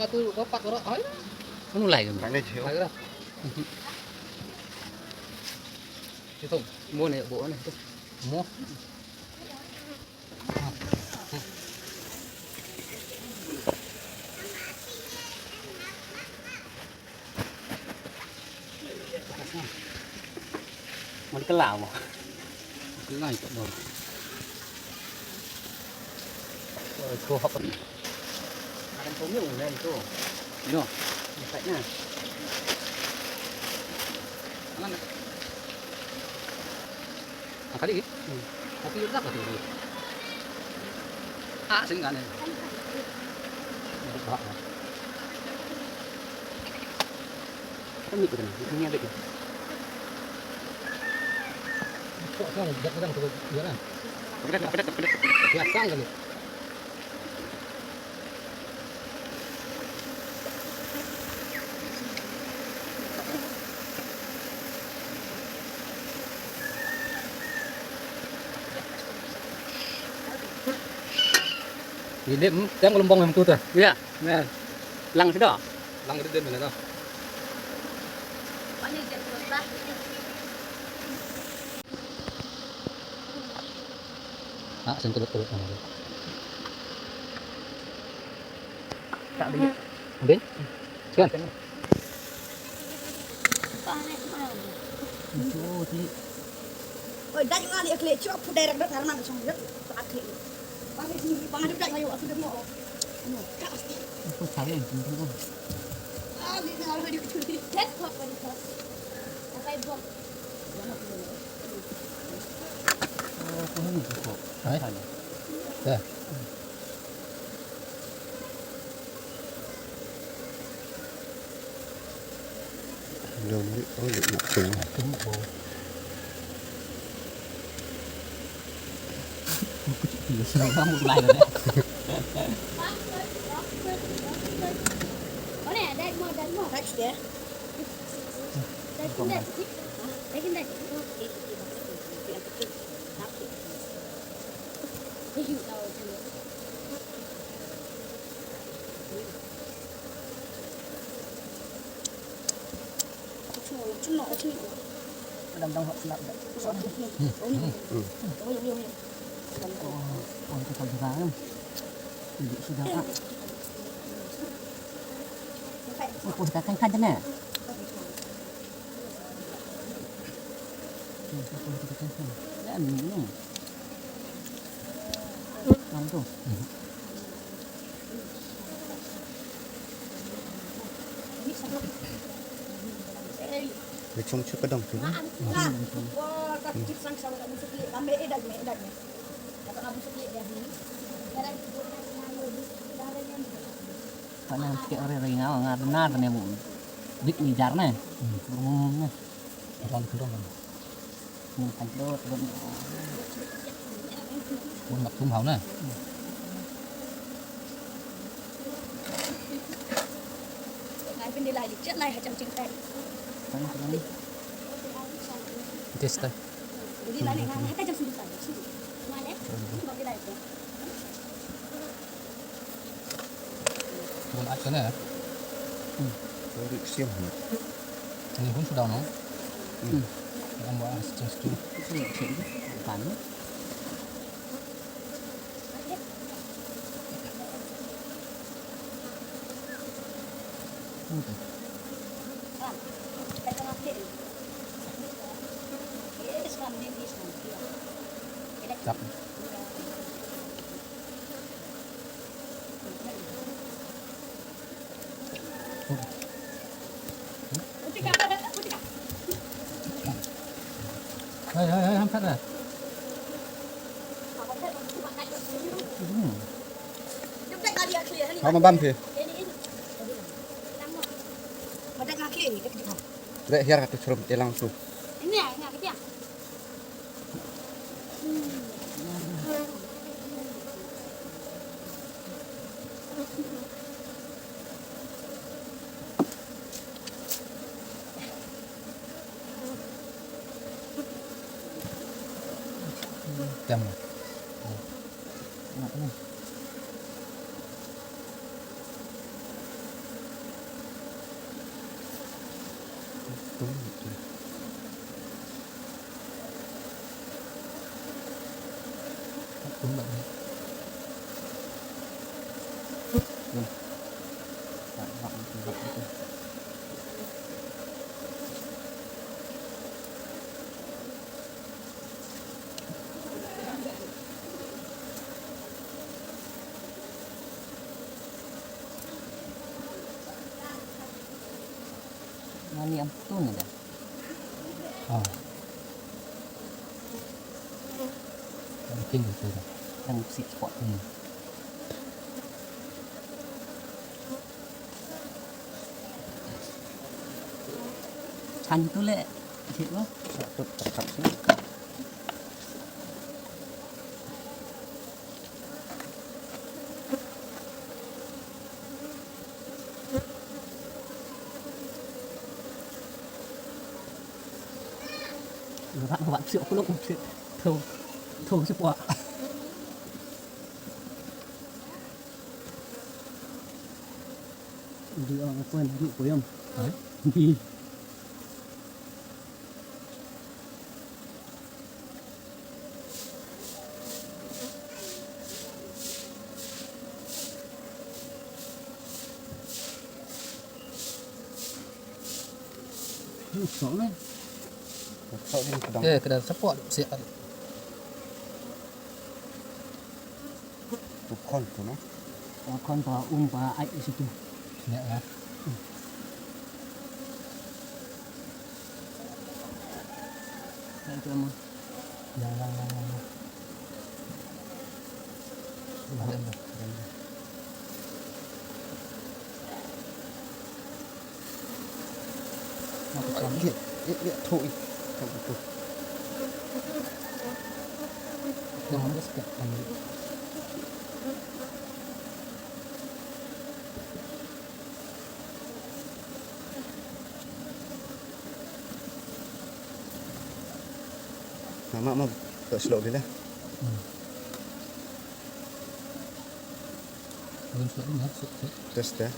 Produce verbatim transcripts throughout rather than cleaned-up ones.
Atu ko pat ko ai. Anu lai kan. Tang ni jio. Ai ra. Itu mo ne bo ne. Mo. Mon kela mo. Kela itu mo. Ko hap. Akan ko miu ne itu. Ino. Ni pat na. Aman. Ang kali. Hmm. Tapi dak lah tu. Ah, sing kan. Kan ni kita ni, ini ada ke? Kok sang, dak kadang tu, ya kan? Pedet, pedet, pedet. Ya sang kali. Ini tem gelombang yang tu tu. Ya. Nah. Lang sudah. Lang sudah mana tu? Ah, sini tu betul. Tak ada. Ada? Sekian. Itu, ti. Oi, dai nga ni akle chop pu direct da tarman chong jet. Akle. Bang ni bang ada dai ayo aku demo. No, ka asti. Aku cari yang penting kan. Ah, ni na ada di tu. Jet kok bagi kok. Apa ibu? Oh, tu ni tu kok. Hai. Ya. Hello, mari. Oh, nak kena. Aku cik dia semua kamu mulai dah. Mana ada mau, ada mau. Touch dia. Touch dia. Touch dia. Ka chung chu ka dong chu. Ka nam ke ore ringa nga na ne mu. Dik ni jar ne. Brum ne. Ron khlong. Mun kan do do. Mun mak tum hau na. Ngai pin di lai di chet lai ha chang ching tai. Test tai. Di lai ngai ha ka jam sum tai. Ngai le. Di lai ko. Bun at kane. Hmm. Sorry, siam. Ini pun sudah no. Hmm. Yang buat as just tu. Pan. Hmm. Tak. Hai, hai, hai, ham khat na. Hmm. Hau ma bam phi. Re hiar ka tu chrum elang tu. Tem. Mani am tu ni dah. Ah. Mungkin betul dah. Yang si spot ni. Chan tu le. Cik tu. Satu tepat tu. Rat rat siok kuluk siok. Thong thong siok. Di orang apa ni? Lu koyam. Hah? Di. Sok ni. Sok ni kedang. Eh, kedang support siap. Tu khon tu no. Ah, khon ba um ba ai situ. Ya, ya. Yang tu lama. Yang, yang, yang, yang. Yang, yang, yang. Ih, ih, ih, thu, ih. Thu, thu. Jangan ada sikit. Mama, mama, tak selok dia lah. Hmm. Belum selok ni, masuk, masuk. Terus dah.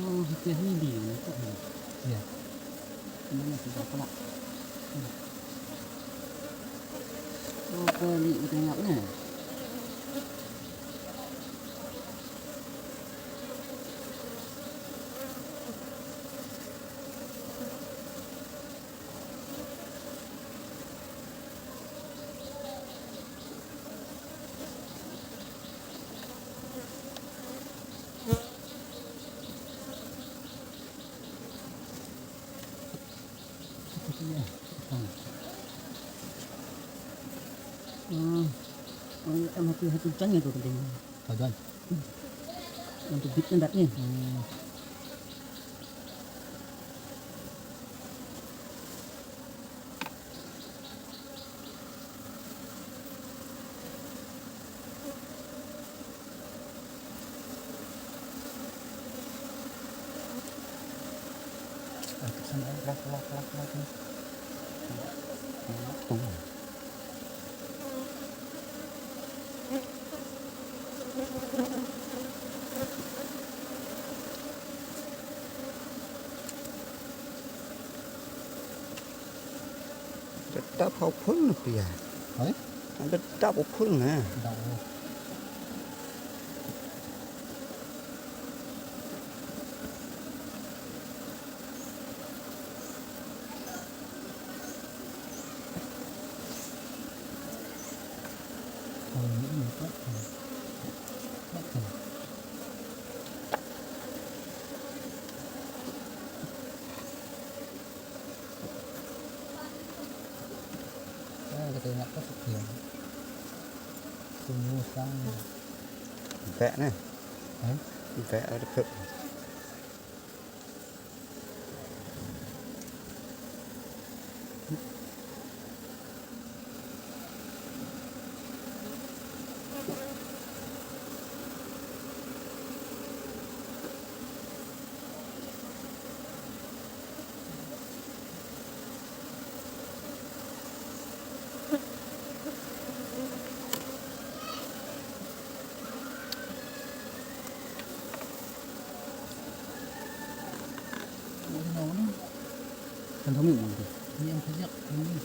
Oh, itu yang ini dia, nampak ni. Ya. Ini sudah pula. Oh, kali kita tengok ni. Hmm. Oh, em hati hati chang ya tu penting. Kagan. Untuk bit kan dak ni. Hmm. Tetap hau phul na pia. Hai? Tetap hau phul na. Dah. Ah, kita ingat pasuk dia. Semua sang. Bek ni. Hah? Bek ada pep. Kan thong mi mong tu. Ni ang kajak. Ni.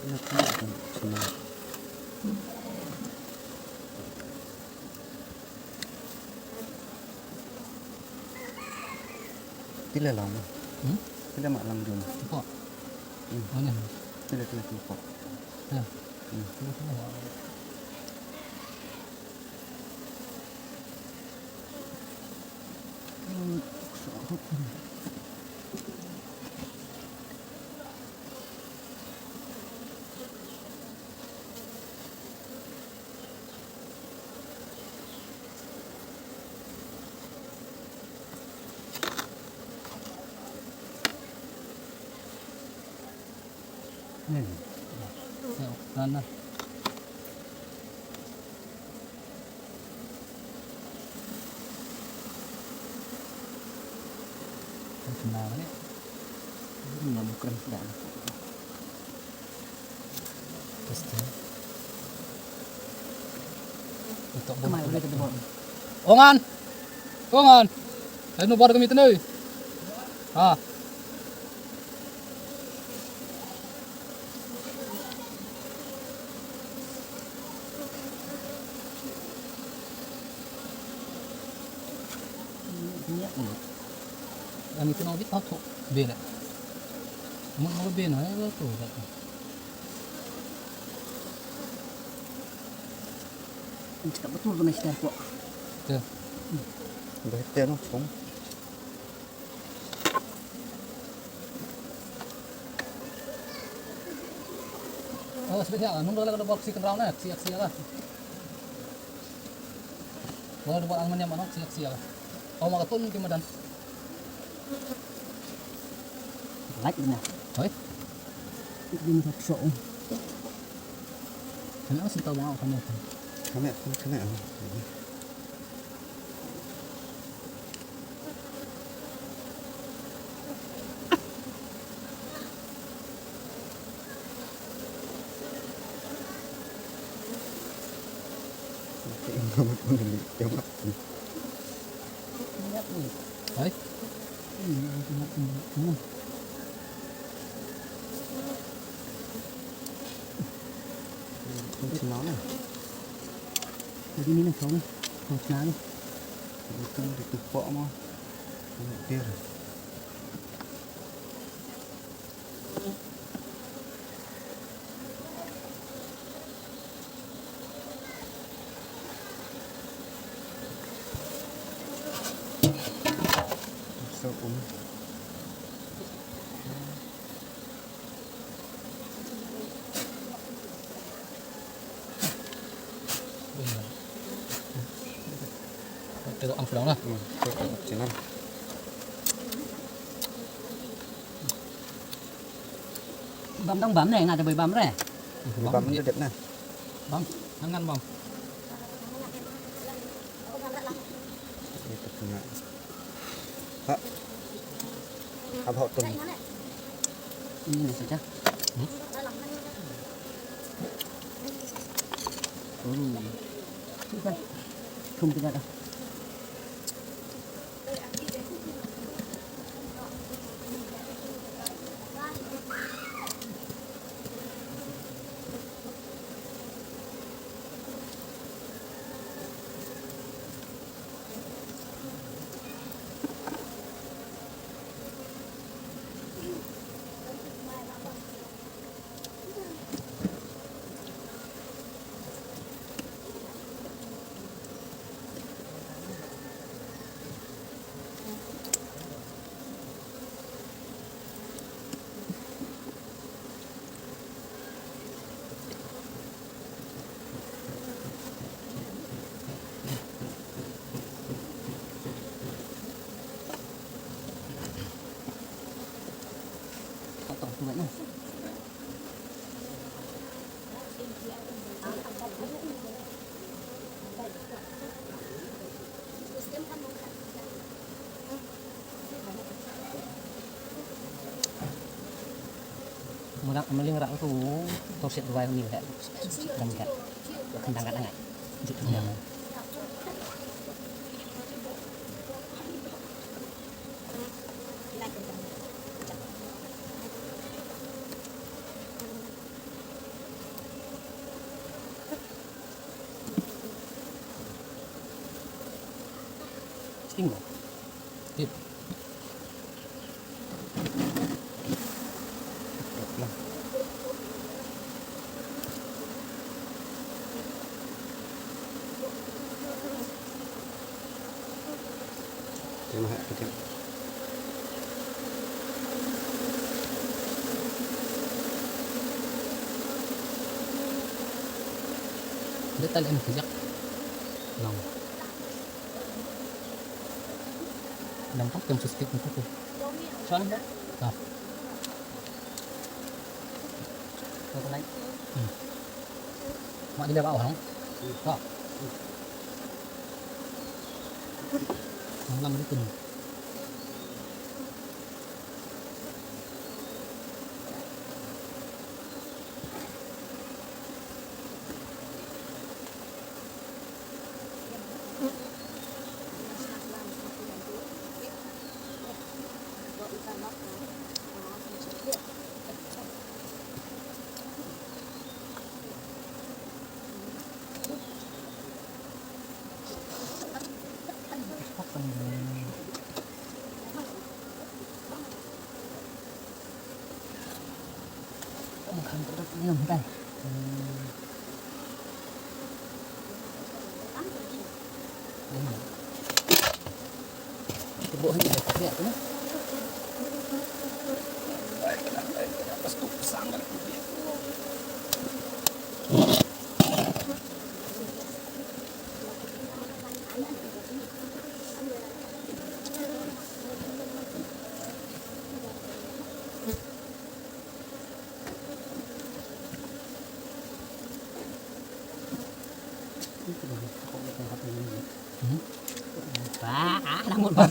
Ni aku kan. Sini. Tila lang. Hmm? Tila mak lang dun. Kok. Hmm. Mana? Tila, tila, tila kok. Ya. Hmm. Tila, tila. Nih. Ya, sana. Kan senang ni. Ini nggak mau keren sudah. Pasti. Untuk Kemai boleh kita bawa. Ongan. Ongan. Ai no bar kami tenoi. Ha. Ani tu no bit tau tu bela. Mun mau bela ya tu. Cakap betul tu mesti aku. Ya. Betul no, Chong. Oh, sebenarnya, nung dah ada box si kenrau na, si aksi lah. Kalau ada buat aluminium, ano, si aksi lah. Oh, malah tu mungkin madan. Light ni. Hoi. Ini satu show. Kami akan sentau mau kami. Kami akan kami. Hai. Ini sini. Jadi ni nak kau ni. Kau senang ni. Itu di tupok mah. Ini dia. So, um. Tengok ang sedang lah. Hmm, tengok sinan. Bam dang bam ne, nga da bai bam re. Bai bam ne dep ne. Bam, angan bam. Itu kena. Ha. Abah tun. Ini saja. Hmm. Hmm. Sudah. Kum tidak dah. Mula mling rak tu, tu sit duai ni rak. Ram kat. Kendang kat ngai. Jit kendang. Hmm. Tip. Terima kasih. Dia tak lem kejap. Long. Nampak yang susah itu. Soalnya, ah. Kau kena. Hmm. Mak dia bawa, no? Kau. Malam itu. Ba, ah, dah mut ba.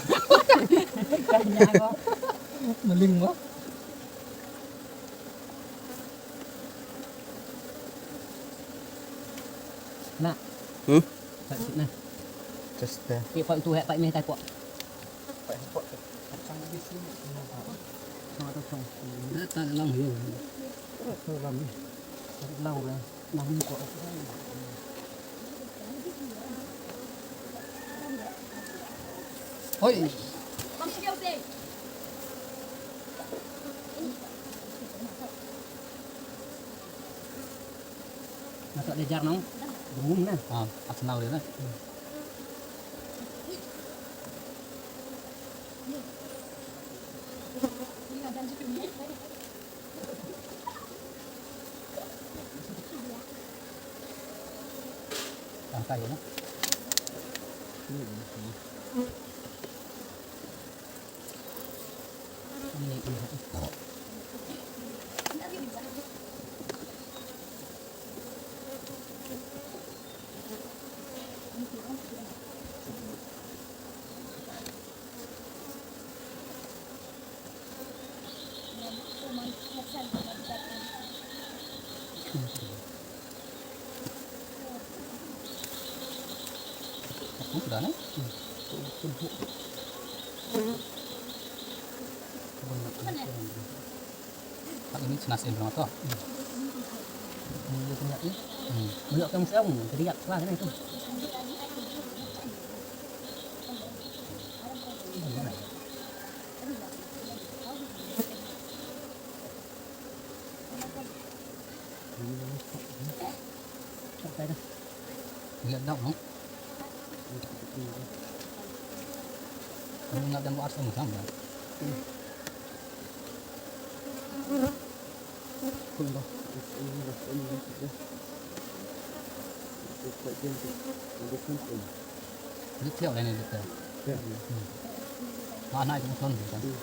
Maling ba. Nak. Hmm? Pak sik nah. Just there. Ki pak tu hek pak meh tai pok. Hoi. Nga tak ada jar nong. Bengum nah. Ah, Arsenal dia nah. Tangkai ya. Ini cenas ini, Bang, to. Hmm. Melihat kamu sekarang, jadi ya, wah, ini tuh. Lihat dong, no? Ini nggak ada mau asam sama. Ni thiah lai ni thiah. Thiah. Hmm. Ma nai kum son. Hmm.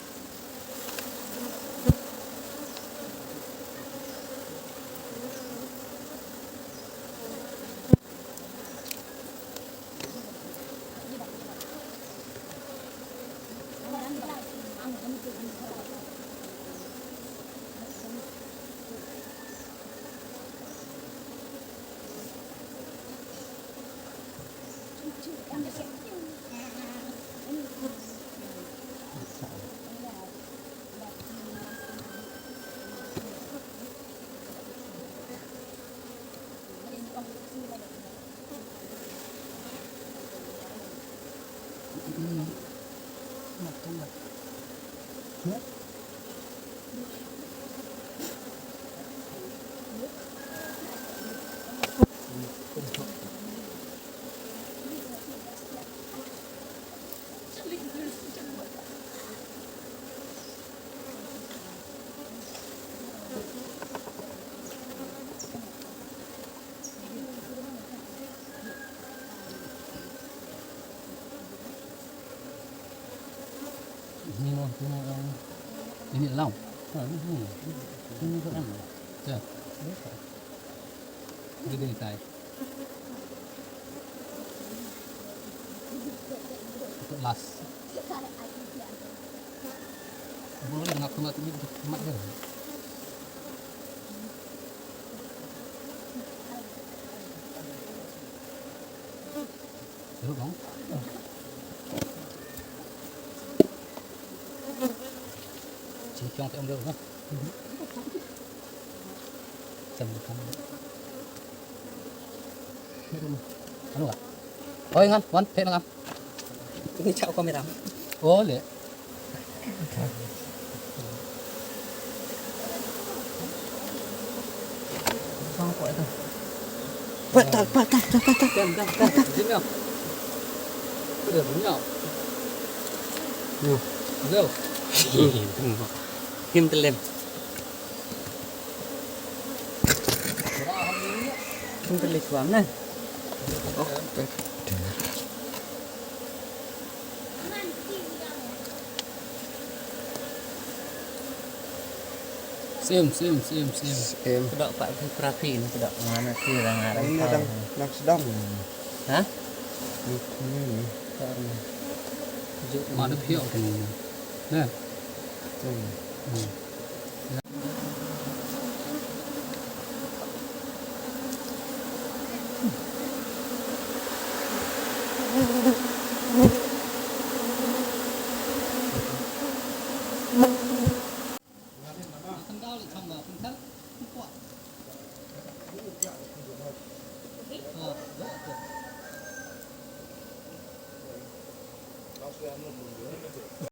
Ini lang. Ini ko em. Ya. Ini dai. Last. Boleh dengan aku mati ni mat dia. Duduk dong. Sini ciong tak ambil ha. Jam depan. Anu ka? Oi ngan wan pek ngan. Ini cak kamera. Oh le. Patal, patal, patal, patal. Dam, dam, dam. Jim yau. Udah punya. Yo. Hello. Kim telem. Kim telem kuam na. Oh. Sim, sim, sim, sim. Sim. Kedok pak perapi ni kedok mana tu orang orang. Ini dang, dang sedang. Ha? Ni, ni, ni. Mana pihak tu ni? Nah. Hmm. Hmm.